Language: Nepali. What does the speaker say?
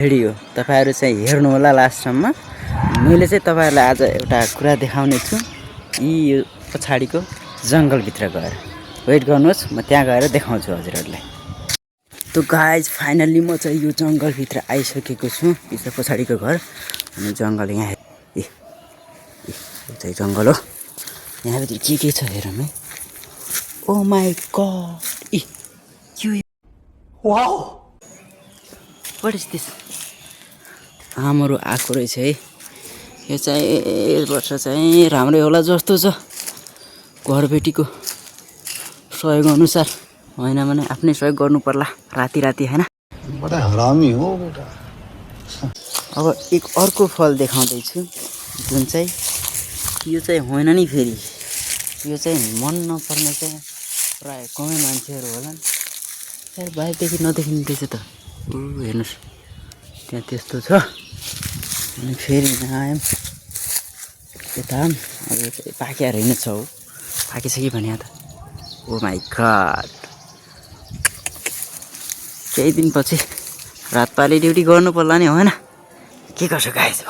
भिडियो तपाईहरु चाहिँ हेर्नु होला लास्टसम्म। मैले चाहिँ तपाईहरुलाई आज एउटा कुरा देखाउने छु। यो पछाडीको जंगल भित्र गएर वेट गर्नुहोस्, म त्यहाँ गएर देखाउँछु हजुरहरुलाई। तो गाइज फाइनली म चाहिँ यो जंगल भित्र आइसकेको छु। यो चाहिँ पछाडीको घर अनि जंगल यहाँ यो चाहिँ जंगल हो। यहाँ भित्र के छ हेरौँ है। ओ माय गॉड, यो वाओ व्हाट इज दिस। आमहरू आएको रहेछ है। यो चाहिँ यस वर्ष चाहिँ राम्रै होला जस्तो छ। घरबेटीको सहयोग अनुसार होइन भने आफ्नै सहयोग गर्नु पर्ला राति राति हैन। बडा हरामी हो बेटा। अब एक अर्को फल देखाउँदै छु जुन चाहिँ यो चाहिँ होइन नि फेरि। यो चाहिँ मन नपर्ने चाहिँ प्राय कमै मान्छेहरू होलान्। यार बाहिरदेखि नदेखिने रहेछ त। हेर्नुस् त्यहाँ त्यस्तो छ। अनि फेरि आयौँ यता अब यो चाहिँ पाकेर रहेछ हौ। पाकिसक्यो भने त ओ माई गॉड। केही दिनपछि रातपाली ड्युटी गर्नु पर्ला नि होइन। के गर्छु गाइस